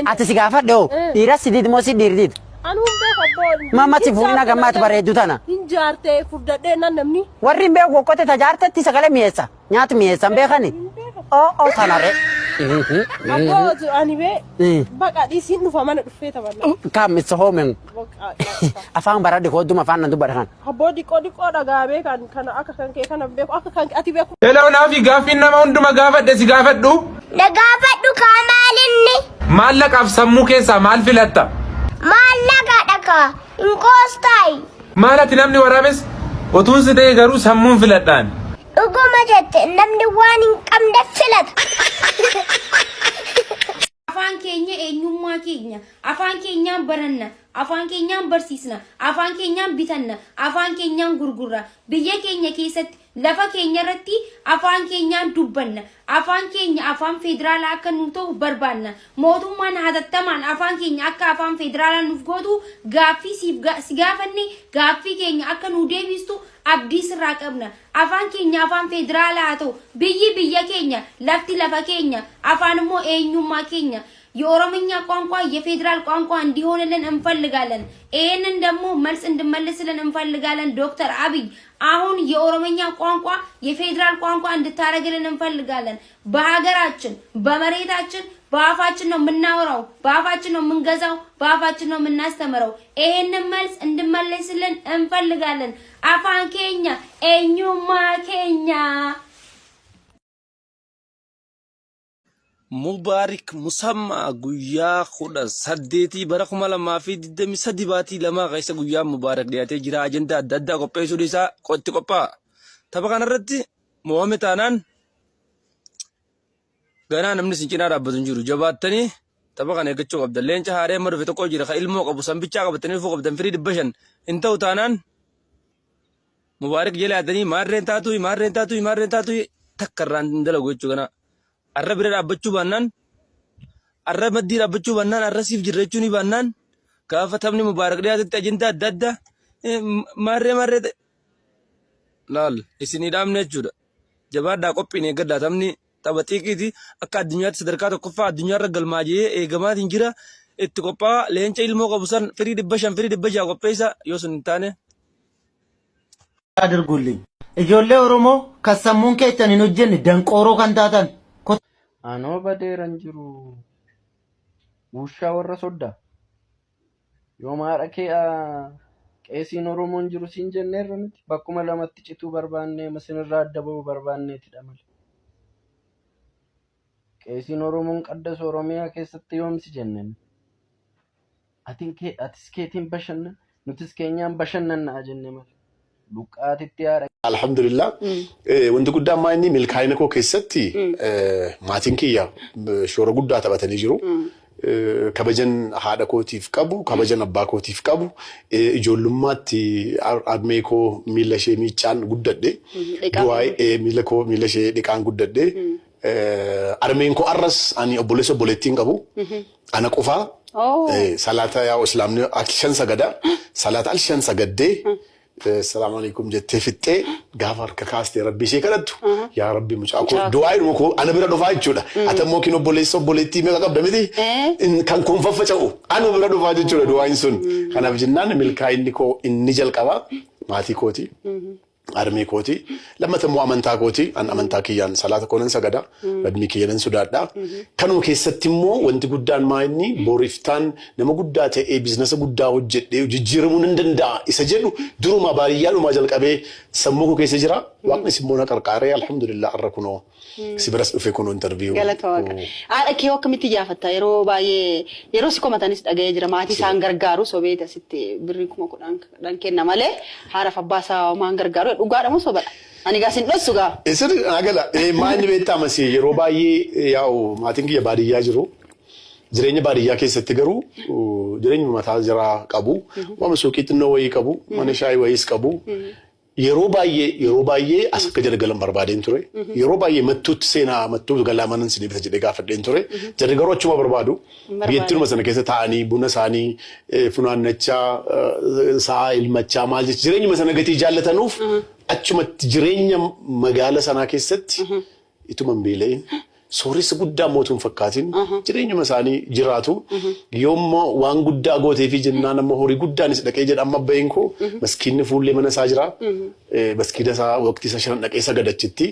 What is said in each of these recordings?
Ati si gaafadhe hoo dhiira si diid moo si dhiir diid? Anuu hin beeku abboo. Mamma si fuudhina gammaatti bareeddu tana. Hin jaartee furdadhee nan namni. Warri hin beeku okkote tajaartetti sagalee mi'eessa. Nyaata mi'eessa hin beekani. Oo oo tanarre. Abboo ani bee baqa dhiisiin dhufa mana dhuffee taphanna. Kam it's home. Baqa. Afaan baradhi koodduma afaan nan dubbadha kan. Abboo diqoo diqoo dhagaabee kan kana akka kan kee kana beeku akka kan ati beeku. Hello naafi gaaffiin nama hunduma gaafadhe si gaafadhu. Na gaafadhu kaa maalinni? Maallaqaaf sammuu keessaa maal filatta? Maallaqa dhaka hin qoostaayi. Maal ati namni waraabes otuun si ta'e garuu sammuun filadhaan. Dhuguma jette namni waan hin qabne filata. Afaan keenya eenyummaa keenya. Afaan keenyaan baranna. Afaan keenyaan barsiisna. Afaan keenyaan bitanna. Afaan keenyaan gurgurra. Biyya keenya keessatti lafa keenya irratti afaan keenyaan dubbanna. Afaan keenya afaan federaalaa akka nuuf ta'u barbaanna. Mootummaan hatattamaan afaan keenya akka afaan federaalaa nuuf gootu gaaffii siif si gaafanne gaaffii keenya akka nuu deebistu abdii sirraa qabna. Afaan keenya afaan federaalaa haa ta'u. Biyyi biyya keenya, lafti lafa keenya, afaan immoo eenyummaa keenya. የኦሮምኛ ቋንቋ የፌዴራል ቋንቋ እንዲሆንልን እንፈልጋለን። ይህንን ደግሞ መልስ እንድመልስልን እንፈልጋለን። ዶክተር አብይ አሁን የኦሮምኛ ቋንቋ የፌዴራል ቋንቋ እንድታደርግልን እንፈልጋለን። በሀገራችን በመሬታችን በአፋችን ነው የምናወራው፣ በአፋችን ነው የምንገዛው፣ በአፋችን ነው የምናስተምረው። ይሄንን መልስ እንድመለስልን እንፈልጋለን። Afaan keenya eenyummaa keenya. Mubaarik Musammaa guyyaa 18 bara 2023 baatii lamaa keessa guyyaa Mubaarak dhiyaatee jira. Ajandaa adda addaa qopheessuun isaa itti qophaa'a. Tapha kanarratti mo'ame taanaan ganaa namni isin cinaa dhaabbatu hin jiru. Jabaattanii tapha kana eeggachuu qabdan. Leenca haaree amma dhufe tokko jira. Kan ilmoo qabu sanbichaa qabatanii dhufuu qabdan firii 500 hin ta'u taanaan Mubaarik jala yaadanii maarreen taatu maarreen taatu maarreen taatu takka irraan hin dalagu jechuu kana. Arra bira dhaabbachuu baannaan arra maddii dhaabbachuu baannaan arra siif jirra jechuu ni baannaan gaafa taphni Mubaarak dhiyaatetti ajandaa adda addaa maarree maarree ta'e laal isinii dhaamne jechuudha. Jabaadhaa qophiin eeggadhaa taphni tapha xiiqiiti akka addunyaatti sadarkaa tokkoffaa addunyaarra galmaajee eegamaatiin jira itti qophaa'a leenca ilmoo qabu san firii 500 firii 600 qopheessa yoo sun hin taane. አድርጉልኝ. Ijoollee Oromoo kan sammuun keessan hin hojjenne danqooroo kan taatan Anoo badeera hin jiru. Wushaa warra soddaa. Yooma haadha kee qeesiin Oromoo hin jiru siin jenneerra nuti. Bakkuma lamatti cituu barbaannee isinirraa adda ba'uu barbaanneetidha malee. Qeesiin Oromoon qaddasu Oromiyaa keessatti yoomsi jenneen. Atin kee atis keetiin bashannan nutis keenyaan bashannannaa jenne malee. Luqqaatitti haadha Alhamdulillah. Wanti guddaan maa inni milkaa'ina koo keessatti maatiin kiyya shoora guddaa taphatanii jiru. Kabajan haadha kootiif qabu, kabajan abbaa kootiif qabu, ijoollummaatti harmee koo miila ishee miiccaan guddadhe. Du'aa miila koo miila ishee dhiqaan guddadhe. Harmeen koo arras ani obboleessa obboleettiin qabu. Ana qofaa salaata yaa islaamni al shan sagada. Salaata al shan sagaddee salaamu alaikum jettee fixxee gaafa harka kaastee rabbi ishee kadhattu yaa rabbi mucaa koo du'aa ilma koo ana bira dhufaa jechuudha. Ati ammoo kin obboleessa obboleettii meeqa qabda miti kan kun faffaca'u anu bira dhufaa jechuudha du'aan sun. Kanaaf jennaan milkaa'inni koo inni jalqabaa maatii kooti. Harmee kooti. Lammata immoo amantaa kooti. An amantaa kiyyaan salaata koo nan sagada. Rabbii kiyya nan sodaadha. Kanuma keessatti immoo wanti guddaan maa inni boriftaan nama guddaa ta'ee biizinasa guddaa hojjedhee jijjiiramuu nan danda'a isa jedhu duruma baadiyyaadhumaa jalqabee sammuu koo keessa jira. Waaqnis immoo na qarqaaree alhamdulillah har'a kunoo si biras dhufe kunoo interview. Galata Waaqa. Haadha kee akkamitti iyyaafatta? Yeroo baay'ee yeroo si komatanis dhaga'ee jira. Maatii isaan gargaaru sobeeti asitti birrii 10,000 kenna malee haadhaaf abbaa isaa homaa hin gargaaru. Dhugaadha moo sobadha? Ani gaa sin dhossu gaa. Sirri naa gala. Maa inni beektaa masii yeroo baay'ee yaa'u maatiin kiyya baadiyyaa jiru. Jireenya baadiyyaa keessatti garuu jireenya mataa jiraa qabu. Waan suuqii xinnoo wayii qabu. Mana shaayii wayiis qabu. Yeroo baay'ee yeroo baay'ee as akka jala galan barbaadeen ture. Yeroo baay'ee Mattuutti seenaa Mattuu galaa manan isinii bita jedhee gaafadheen ture. Jarri garuu achuma barbaadu. Biyyattiinuma sana keessa taa'anii buna isaanii funaannachaa sa'a ilmachaa maal jecha jireenyuma sana gatii jaallatanuuf achumatti jireenya magaala sanaa keessatti ituma hin beela'in Sooressa guddaa mootu hin fakkaatin jireenyuma isaanii jiraatu. Yoommoo waan guddaa gooteefi jennaan amma horii guddaanis dhaqee jedha amma abbeen koo maskiinni fuullee mana isaa jira. Maskiina isaa waqtii isa shanan dhaqee sagadachitti.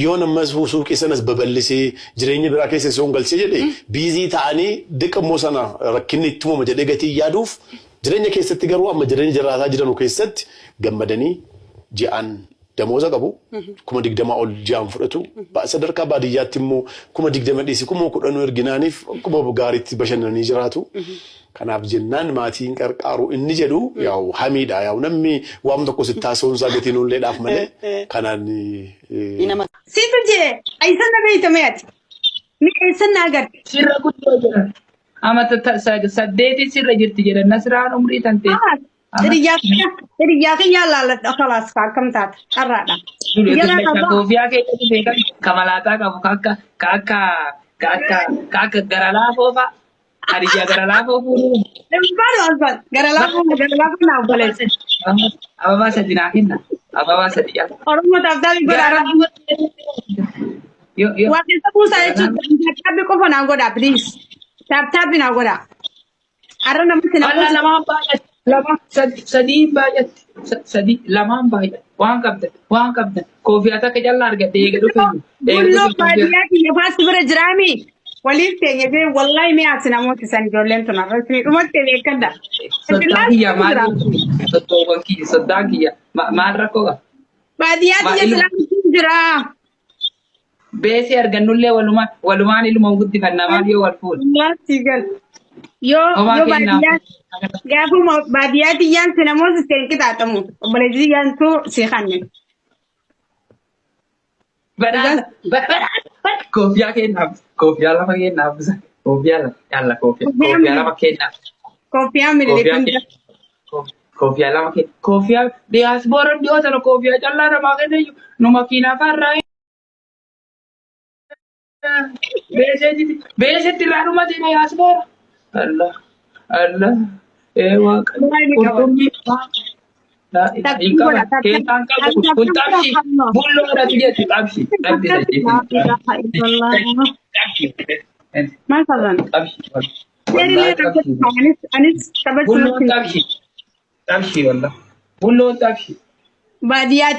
Yoon amma suuqii sanas babal'isee jireenya biraa keessa isoo galchee jedhe busy ta'anii diqammoo sana rakkinni itti uumama jedhee gatii yaaduuf jireenya keessatti garuu amma jireenya jiraataa jiranu keessatti gammadanii ji'aan damooza qabu. 20,000 ol ji'aan fudhatu. Sadarkaa baadiyyaatti immoo 20,000 dhiisi 10,000 erginaaniif akkuma gaariitti bashannananii jiraatu. Kanaaf jennaan maatiin qarqaaru inni jedhu yaa'u hamiidha. Yaa'u namni waan tokko sitti haasa'uun isaa gatiin olleedhaaf malee kanaan. Situ jee eessan na beeytame ati? Mi eessan na agarte? Sirra guddoo jedhan. Amata 8 sirra jirti jedhan Nasraan umrii tan ta'e. Hiriyyaa kiyyaa laaladha kalaas akkam taata carraadha. Yeroo qabaa. Koofiyaa keessa dhufee kan kamalaataa qabu ka akka ka akka ka akka ka akka gara laafoo fa'a. Hariyyaa gara laafoo fuudhuu. Barbaadu alfan gara laafoo gara laafoo naaf baleesse. Ababaa sadi naa kenna. Ababaa sadi jala. Oromoo taaftaafii godhaa rabbi. Yo yo. Waa keessa buusaa jechuun taaptaapii qofa naa godhaa please. Taaptaapii naa godhaa. Har'a namatti na Walaa lamaan baay'atti. Lama sadii baay'atti. Sadii lamaan baay'atti. Waan qabdan waan qabdan. Koofiyaa takka callaa argadhe eega dhufe. Bulloo baadiyyaa kiyya faasti bira jiraami. Waliif teenya jee wallahi mee asi namooti san ijoolleen tun har'a isin dhumatte beekadha. Soddaan kiyya maal soddoowwan kiyya soddaan kiyya maal rakkoo qaba? Baadiyyaa Maa kiyya ilma- silaa jira. Beesii argannullee walumaan walumaan ilmoo guddifannaa maal yoo wal fuudhe. Wallahi gal. Yoo Homaa yoo kennaa. baadiyyaa gaafuma baadiyyaa tiyyaan si namoota si hin qixaaxamu obboleettii tiyyaan tu si kanne. Badhaasa badhaasa koofiyaa kennaaf koofiyaa lama kennaaf koofiyaa lama yalla koofiyaa koofiyaa lama kennaaf Koofiyaa mililik koofiyaa hunda. koofiyaa lama kenna koofiyaa diyaaspooraan dhiyoo sana koofiyaa callaa namaa kenna nu makiinaa farraa beesetti irraa dhumate diyaaspoora. Allah Allah ee waaqa qurxummii hin qaban keessaan qabu kun xabshi bulloodhatu jetti xabshi xabshi xabshi Maal qaban? xabshi Seerillee rakkoo anis anis taphachuu bulloon xabshi xabshi wallah bulloon xabshi Baadiyyaa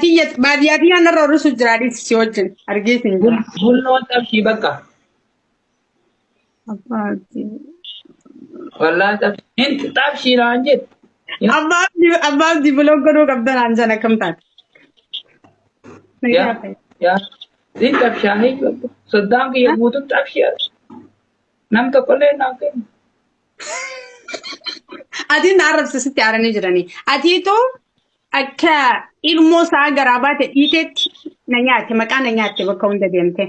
tiyyaan narra horrisu jira dhiisi si wajjin argees hin jira. bulloon xabshi bakka wallah xabshi hin xabshi naan jedhu Abbaaf dibiloo godhuu qabdan aan sana akkam taate? yaa yaa hin xabshaa hin soddaan kiyya guutuun xabshi nam tokkollee naan kennu. Ati na arrabsa sitti aaranii jiranii. Atiitu akka ilmoo isaa garaa baate dhiiteetti na nyaatte maqaa na nyaatte bakka hunda deemte.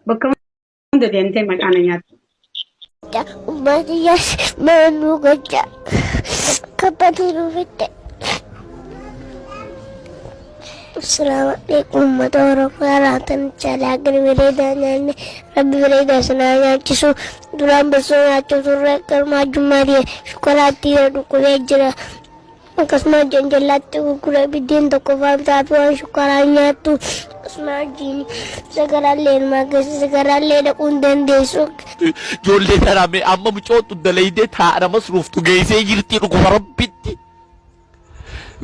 Bakka hunda deemtee maqaa na nyaatte. Uummatiyyaas mana nuu gocha kabbatu nuu fitte. Assalamu alaikum uummata Oromoo laatan caalaa gara bareedaa nyaanne rabbi bareedaa sanaa nyaachisu duraan barsoo nyaachuu turre garmaa jummaa shukaraatti yoo dhukkubee jira. Akkasuma janjallaatti gurgura biddeen tokko faamtaa fi waan shukkaraa nyaattu akkasuma wajjin sagaraallee ilmaa keessa sagaraallee dhaquu hin dandeessu. Ijoollee tanaa mee amma mucoottu dalaydee taa'ana masruuftu geessee jirti dhuguma rabbitti.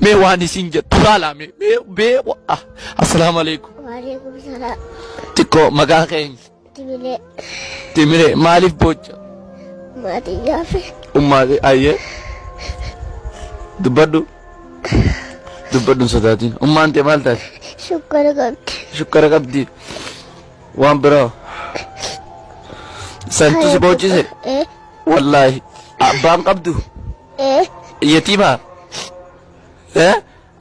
Mee waan isin jettu laalaa mee mee mee ah, assalaamu alaikum. Waalaikum salaam. Xiqqoo maqaa keenya Tibilee Timiree maaliif boocha? maatii gaafe Ummaati ayyee dubbadhu dubbadhu hin sodaatin. Ummaan tee maal taate? shukkara qabdi. Shukkara qabdi. Waan biraa. Santu si boochise? Ee Wallaahi. Abbaan qabdu? ee Yatiima? Eh?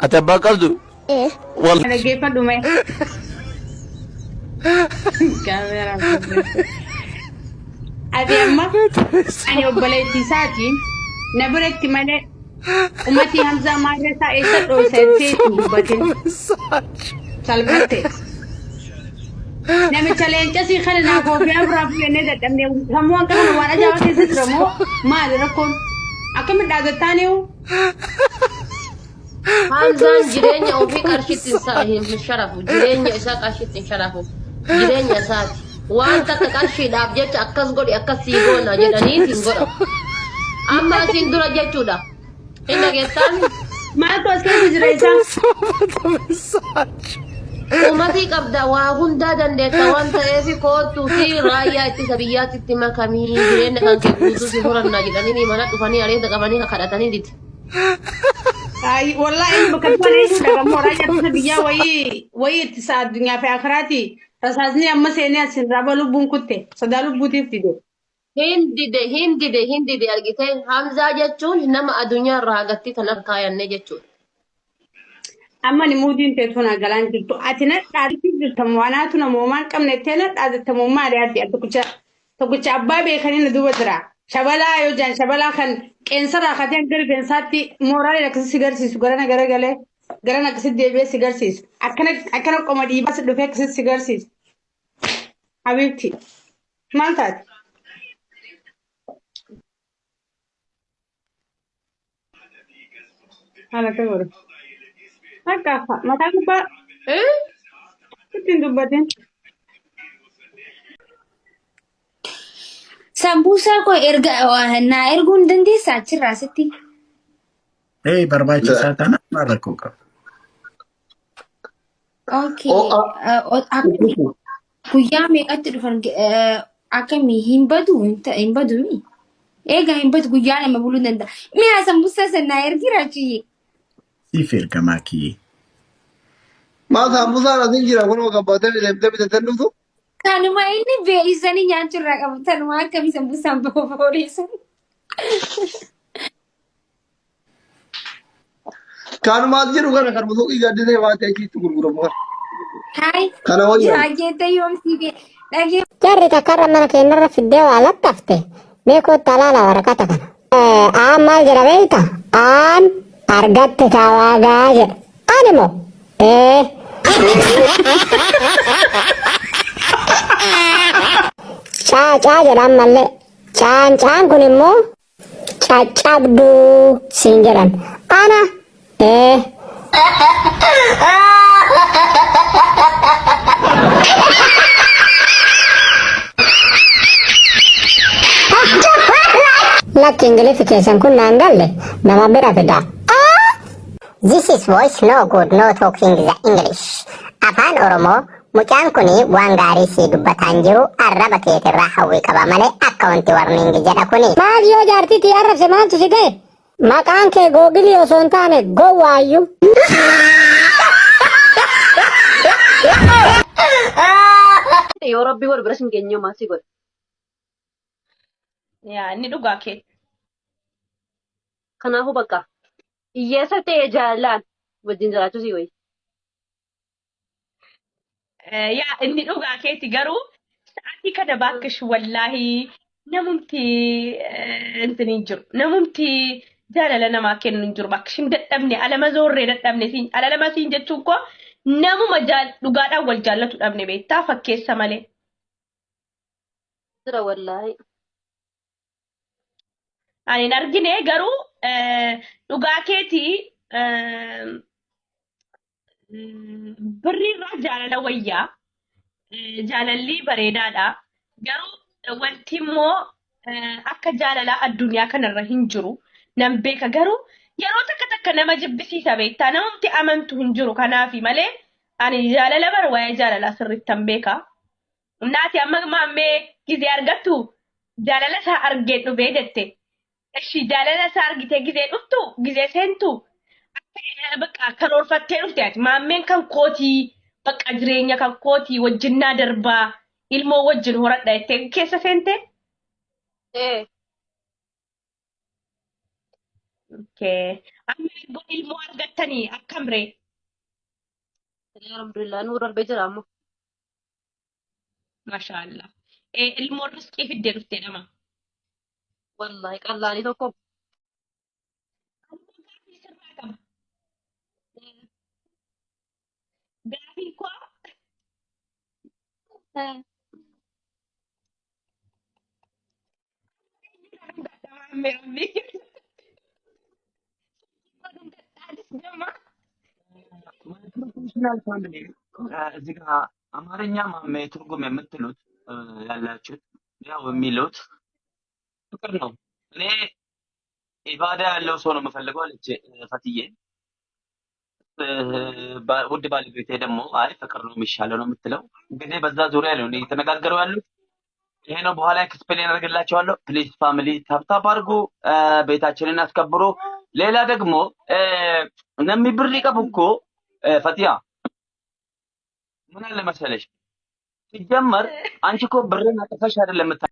Ati abbaa qabdu? ee. Wallaahi. Dhaggeeffadhu mee. Kaameeraa Ati amma ani obboleettii isaati na biratti malee ummatii Hamzaa maarree isaa eessa dhoosa jettee hin dubbatin. Salphatte. Namicha leenca sii kana naa koofiyaa biraa fuudhannee dadhabnee sammuu hanqa kana waan ajaa'ibaa keessa jira moo maali rakkoon akkamitti dhaagattaaniiru? Hamzaan jireenya ofii qarshitti hin sharafu. Jireenya isaa qarshitti hin sharafu. Jireenya isaati. Waan takka qarshiidhaaf jecha akkas godhi akkas sii goona jedhanii siin godhamu. Amma asiin dura jechuudha. Hin dhageessaan? Maaltu as keessa jira isaa? Umatii qabda waa hundaa dandeessa waan ta'eef koottuu fi raayyaa ittisa biyyaatti makamii jireenya kan kee guutuu si horannaa jedhanii mana dhufanii areeda qabanii kadhatanii dide. Ay, wallahi inni bakka tuan eenyu dhagamoo raayyaa ittisa biyyaa wayii wayii ittisa addunyaa fi akiraati. Rasaasni amma seenee asin raba lubbuun kutte sodaa lubbuutiif dide. Hin dide hin dide hin dide argite Hamzaa jechuun nama addunyaa irraa hagatti kan kaayanne jechuudha. Amma ni muudiin teetu na galaan jirtu. Ati na dhaadatti jirtamu waanaatu namoomaan qabne tee na dhaadattamu maali ati tokkicha tokkicha abbaa beekanii na duuba jira. Shabalaa yoo jaan shabalaa kan qeensarraa katee hanga rifeensaatti mooraalee akkasii si garsiisu garana garagalee garana akkasii deebi'ee si garsiisu. Akkana akkana qoma dhiibaa si dhufee akkasii si garsiisu. Habiibti maal taate? Haala ta'e godhu. Akka mataa gubbaa ittiin dubbatin. Sambuusaa koo erga naa erguu hin dandeessaa achirraa sitti. Ee barbaachisaa taanaan maal rakkoo qaba? Okay. Guyyaa meeqatti dhufan akkamii hin badu hin badu mi? Egaa hin badu guyyaa lama buluu danda'a. Mi'a sambuusaa sana naa ergira achiyyee. Siif ergamaa kiyyee. Maal saambusaan asin jira kunoo gabbaatee deemtee bitattee dhuftu? Kanuma inni beeksisanii nyaachuu irraa qabu. Tanuma akkamii sambuusaan booriisan. Kanumaas jiru kana kan suuqii gaddisee baatee achitti gurguramu kana. Hayi. Kana wayyaa. Dhaggeetta yoomsii bee. Dhagee. Jarri takkarra mana keenyarra fiddee waa laxxafte mee kottaa laala waraqata kana. Aan maal jedha beekta? Aan argatte taawaagaa jedha. Ani moo? Ee. Caa caa jedha ammallee. Caan caan kun immoo caccabduu siin jedhan. Ana? Ee. Lakki Ingiliffi keessan kun naan galle nama bira fida. This is voice no good no talking the English. Afaan Oromoo mucaan kuni waan gaarii sii dubbataan jiru arraba keetirraa hawwii qaba malee akka wanti warning jedha kuni. Maal yoo jaartii tiyya arrabse maaltu si gahe? Maqaan kee googilii osoo hin taane gowwaayyuu. Yoo rabbi wal bira sin geenye maal si godha? Yaa inni dhugaa kee. Kanaafuu bakka hiyyeessa ta'e jaalalaan wajjin jiraachuu si wayya. Yaa inni dhugaa keeti garuu sa'aatii kana baakkish wallaahi namumti intin hin jiru. Namumti jaalala namaa kennu hin jiru baakkish hin dadhabne alama zoorree dadhabne siin alalama siin jechuun koo namuma dhugaadhaan wal jaallatu dhabne beektaa fakkeessa malee. Jira wallaahi. Ani hin argine garuu dhugaa keeti birrii irraa jaalala wayyaa. Jaalalli bareedaadha. Garuu wanti immoo akka jaalalaa addunyaa kanarra hin jiru. Nan beeka garuu yeroo takka takka nama jibbisiisa beektaa namumti amantu hin jiru kanaafi malee ani jaalala bara waa'ee jaalalaa sirrittan beeka. Naati amma maammee gizee argattu jaalala isaa argee dhufee jette. Eshi jaalala isaa argitee gizee dhuftu gizee seentu akka bakka karoorfattee dhufte ati maammeen kan kootii bakka jireenya kan kootii wajjinnaa darbaa ilmoo wajjin horadha jettee keessa seente. Ee. Okay. Amma erga ilmoo argattanii akkam ree? Alhamdulillah nuu darbee jira amma. Mashaallah. Ilmoon riskii fiddee dhuftee dhama. Wallahi qallaanii tokko. Gaafii sirraa qaba. Gaafii koo maammee rabbii. Professional family እዚህ ጋ አማርኛ ማሜ ትርጉም የምትሉት ያላችሁት ያው የሚሉት ፍቅር ነው። እኔ ኢባዳ ያለው ሰው ነው የምፈልገው አለች ፈትዬ። ውድ ባለቤቴ ደግሞ አይ ፍቅር ነው የሚሻለው ነው የምትለው። እንግዲህ በዛ ዙሪያ ነው እየተነጋገሩ ያሉት። ይሄ ነው። በኋላ explain አደርግላቸዋለሁ። Please family tap tap አድርጉ፣ ቤታችንን አስከብሩ። ሌላ ደግሞ namni birrii qabu እኮ ፈቲያ ምን አለ መሰለሽ፣ ሲጀመር አንቺ እኮ ብርን አጥፈሽ አይደለም የምታ